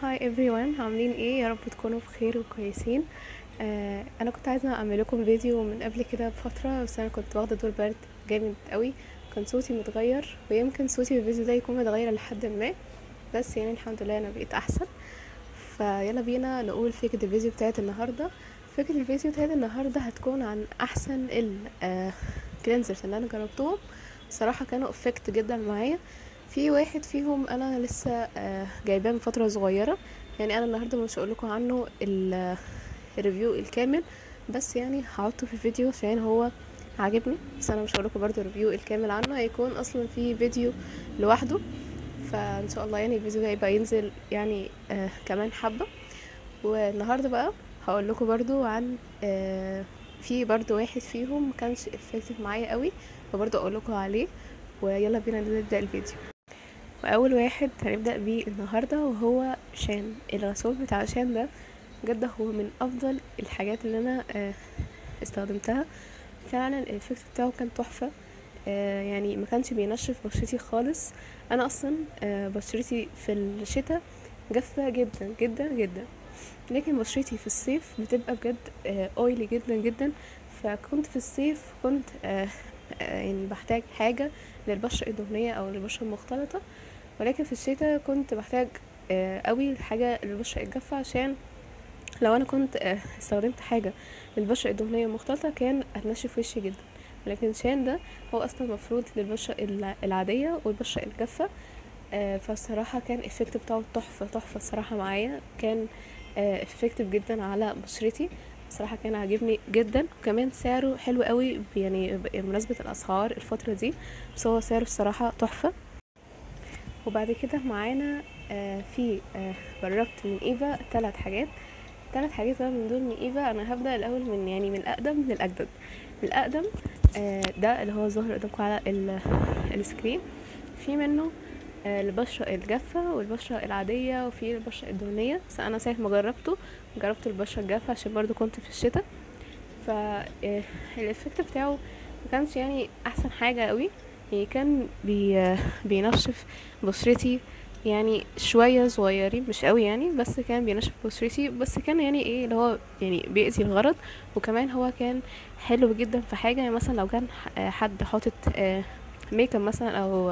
Hi everyone، عاملين ايه؟ يا رب تكونوا بخير وكويسين. انا كنت عايزه اعمل لكم فيديو من قبل كده بفتره، بس انا كنت واخده دور برد جامد قوي، كان صوتي متغير، ويمكن صوتي في الفيديو ده يكون متغير لحد ما، بس يعني الحمد لله انا بقيت احسن. فيلا بينا نقول فكرة الفيديو بتاعت النهارده. فكرة الفيديو بتاعت النهارده هتكون عن احسن ال cleansers اللي انا جربتهم. صراحة كانوا effective جدا معايا. في واحد فيهم انا لسه جايباه من فترة صغيره، يعني انا النهارده مش هقول لكم عنه ال review الكامل، بس يعني هحطه في الفيديو عشان هو عاجبني، بس انا مش هقول لكم برده ال review الكامل عنه، هيكون اصلا في فيديو لوحده. فان شاء الله يعني الفيديو ده هيبقى ينزل يعني كمان حبه. والنهارده بقى هقول لكم برده عن في برده واحد فيهم ما كانش effective معايا قوي، فبرده اقول لكم عليه. ويلا بينا نبدا الفيديو. واول واحد هنبدا بيه النهارده وهو شان. الغسول بتاع شان ده بجد هو من افضل الحاجات اللي انا استخدمتها. فعلا ال effect بتاعه كان تحفة، يعني ما كانش بينشف بشرتي خالص. انا اصلا بشرتي في الشتاء جافة جدا جدا جدا، لكن بشرتي في الصيف بتبقى بجد oily جدا جدا. فكنت في الصيف كنت يعني بحتاج حاجة للبشره الدهنية او للبشره المختلطة، ولكن في الشتاء كنت بحتاج قوي حاجة للبشره الجافه، عشان لو انا كنت استخدمت حاجة للبشره الدهنية المختلطة كان هتنشف وشي جدا. ولكن شان ده هو اصلا المفروض للبشره العادية والبشره الجافه، فالصراحه كان ال effect بتاعه تحفة تحفة الصراحة معايا، كان effective جدا على بشرتي، بصراحة كان عاجبني جدا. وكمان سعره حلو قوي، يعني بمناسبة الاسعار الفترة دي، بس هو سعره الصراحة تحفة. وبعد كده معانا في جربت من ايفا 3 حاجات. 3 حاجات بقى من دول من ايفا. انا هبدا الاول من يعني من الاقدم للاجدد. من الاقدم ده اللي هو ظاهر قدامكم على ال screen، في منه البشرة الجافه والبشره العادية وفي البشرة الدهنية، بس انا ساعة ما جربته جربت البشرة الجافه عشان برضو كنت في الشتاء. فال effect بتاعه ما كانش يعني احسن حاجة قوي، يعني كان بينشف بشرتي يعني شوية صغيرين مش قوي يعني، بس كان بينشف بشرتي، بس كان يعني ايه اللي هو يعني بيأذي الغرض. وكمان هو كان حلو جدا في حاجة، يعني مثلا لو كان حد حاطط ميك اب مثلا او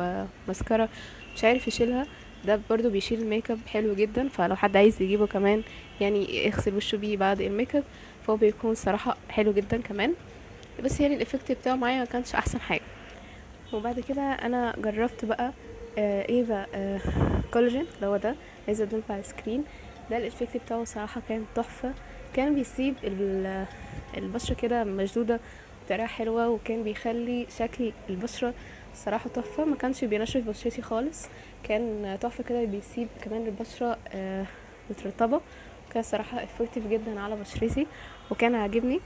ماسكارا مش عارف يشيلها، ده برضو بيشيل الميك اب حلو جدا. فلو حد عايز يجيبه كمان يعني يغسل وشه بيه بعد الميك اب فهو بيكون صراحة حلو جدا كمان، بس يعني ال effect بتاعه معايا ما كانش احسن حاجة. وبعد كده انا جربت بقى ايفا كولاجين اللي هو ده عايزه قدامكم على ال screen. ده ال effect بتاعه صراحة كان تحفة، كان بيسيب البشرة كده مشدودة بطريقة حلوة، وكان بيخلي شكل البشرة صراحة تحفة، ما كانش بينشف بشرتي خالص، كان تحفة كده، بيسيب كمان البشرة مترطبه، كان صراحة effective جدا على بشرتي وكان عاجبني.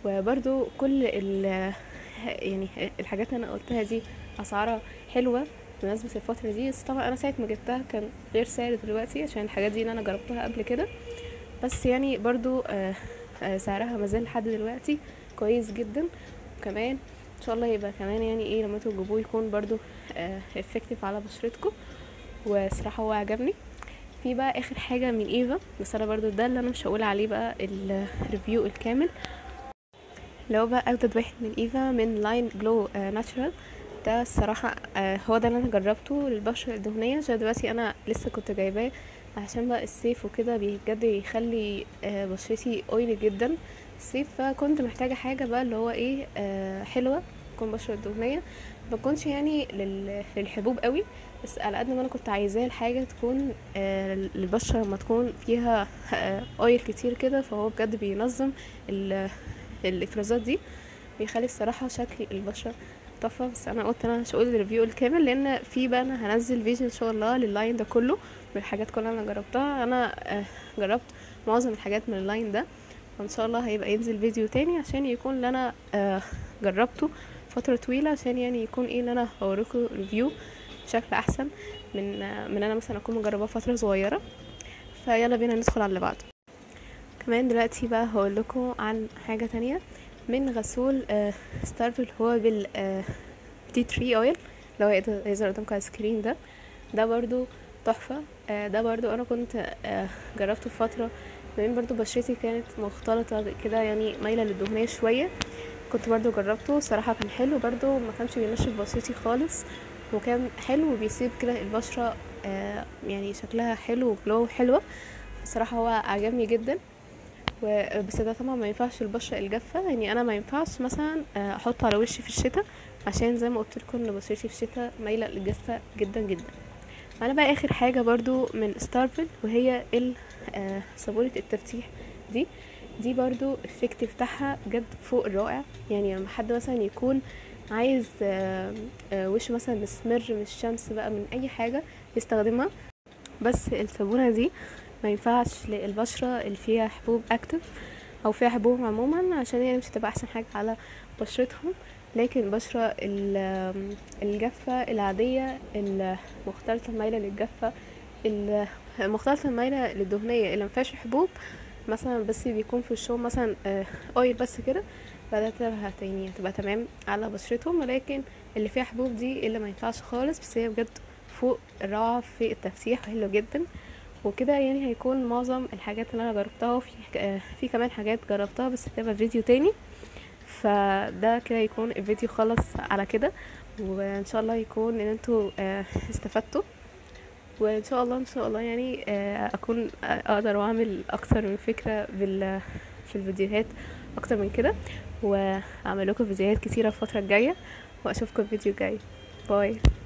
وبرده كل يعني الحاجات اللي انا قلتها دي اسعارها حلوة بمناسبة الفترة دي، بس طبعا انا ساعة ما جبتها كان غير سعر دلوقتي عشان الحاجات دي اللي انا جربتها قبل كده، بس يعني برضو سعرها مازال لحد دلوقتي كويس جدا. وكمان ان شاء الله يبقى كمان يعني ايه لما انتوا تجيبوه يكون برضو effective على بشرتكم، وصراحة هو عجبني. في بقى اخر حاجة من ايفا، بس انا برضو ده اللي انا مش هقول عليه بقى ال review الكامل، اللي هو بقى اجدد واحد من ايفا من line Glow Natural. ده الصراحة هو ده اللي انا جربته للبشره الدهنية، عشان دلوقتي انا لسه كنت جايباه عشان بقى الصيف وكده بجد يخلي بشرتي oily جدا الصيف، فكنت محتاجه حاجة بقى اللي هو ايه حلوة تكون بشره دهنية، ما تكونش يعني للحبوب قوي، بس على قد ما انا كنت عايزاه الحاجة تكون للبشره لما تكون فيها oil كتير كده، فهو بجد بينظم الافرازات دي، بيخلي الصراحة شكل البشرة تحفة. بس انا قلت انا مش هقول ال review الكامل لان في بقى انا هنزل فيديو ان شاء الله لل line ده كله بالحاجات كلها اللي انا جربتها. انا جربت معظم الحاجات من ال line ده، فان شاء الله هيبقى ينزل فيديو تاني عشان يكون اللي انا جربته فترة طويلة، عشان يعني يكون ايه اللي انا هوريكم review بشكل احسن من انا مثلا اكون مجرباه فترة صغيرة. فيلا بينا ندخل على اللي بعده. كمان دلوقتي بقى هقول لكم عن حاجة تانية من غسول ستارف اللي هو بال tea tree oil اللي هو يظهر قدامكم على ال screen ده. ده برضو تحفة. ده برضو انا كنت جربته في فترة، بما برضو بشرتي كانت مختلطة كده يعني مايلة للدهنية شوية، كنت برضو جربته، صراحة كان حلو برضو، ما كانش بينشف بشرتي خالص، وكان حلو وبيسيب كده البشرة يعني شكلها حلو وجلو حلوة. الصراحة هو عجبني جدا. بس ده طبعا ما ينفعش البشرة الجافة، يعني انا ما ينفعش مثلا احطه على وشي في الشتاء، عشان زي ما قلت لكم ان بشرتي في الشتاء مايلة للجافة جدا جدا. معانا بقى اخر حاجة برضو من ستارفل، وهي صابونة التفتيح دي. دي برضو ال effect بتاعها بجد فوق الرائع. يعني لما حد مثلا يكون عايز وشه مثلا مسمر من الشمس بقى من اي حاجة يستخدمها. بس الصابونة دي ما ينفعش للبشرة اللي فيها حبوب active او فيها حبوب عموما، عشان هي مش هتبقى احسن حاجة على بشرتهم. لكن البشرة الجافة العادية المختلطة المايلة للجافة، المختلطة المايلة للدهنية اللي مفيهاش حبوب مثلا، بس بيكون في وشهم مثلا oil بس كده، فده هتبقى تمام على بشرتهم. ولكن اللي فيها حبوب دي اللي ما ينفعش خالص. بس هي بجد فوق الروعة في التفتيح، حلو جدا. وكده يعني هيكون معظم الحاجات اللي انا جربتها، وفي في كمان حاجات جربتها بس هتبقى فيديو تاني. فده كده يكون الفيديو خلص على كده، وان شاء الله يكون ان انتوا استفدتوا، وان شاء الله ان شاء الله اكون اقدر واعمل اكتر من فكرة في الفيديوهات اكتر من كده، واعمل لكم فيديوهات كتيرة الفترة الجاية، واشوفكم في فيديو جاي. bye.